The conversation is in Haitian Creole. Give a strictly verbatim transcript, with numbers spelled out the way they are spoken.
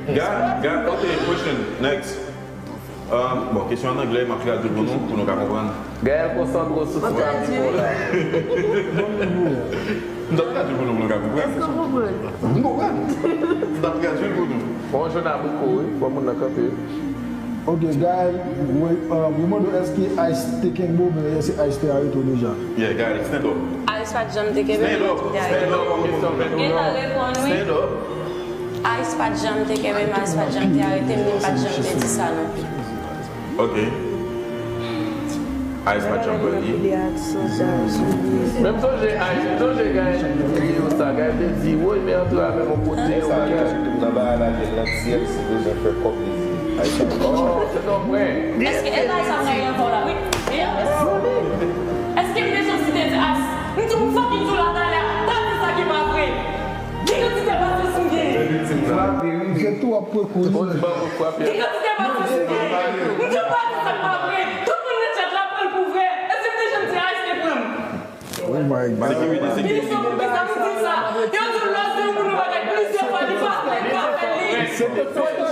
Gaël, Gaël, ok, question, next. Um, bon, kesyon an anglè, m ap tradui pou nou, pou nou ka konprann. Gaël, konsantre w sou ti pati fò la. M t ap tradui pou nou, pou nou ka konprann. Èske w konprann? M konprann. M t ap tradui pou nou. Bon, jòn abriko, wi. Bon, moun nan kanpe. Ok, Gaël, mwen, uh, mwen mande w, èske Ice te kenbe w, oubyen èske Ice te arete w deja? Yeah, Gaël, stand up. Ice pa t janm te kenbe m, li te arete m. Stand up, stand up. Gentan reponn, wi. Stand up. Ice pa t janm te kenbe m, Ice pa t janm te arete m, li pa t janm te di sa non plis. Ok. Ice pa t janm pran li. Men m sonje Ice, m sonje Gaël te kriye w sa, Gaël te di, woy, men antre avè m yon kote, yo bagay. Nan bagay la, gen nan T L C bezwen fè kòb li di. Oh, se ton frè. Èske e la sa mwen ankò la, wi. Èske m te janm site di Ice? M di w, m fucking di w la talè, pa di sa ki pa vre. Gen kantite pasyans m gen. Gen tou ap pran kouri. Gen kantite pasyans m gen. M di w pa di sa k pa vre. Tout moun nan chat la pran l pou vre. Èske m te janm di Ice te pran m? Oh my God. Minisyon pou pèsonn di sa. Yo di w lòs de moun ou bagay plizyè fwa li pa fè, li pa fè li.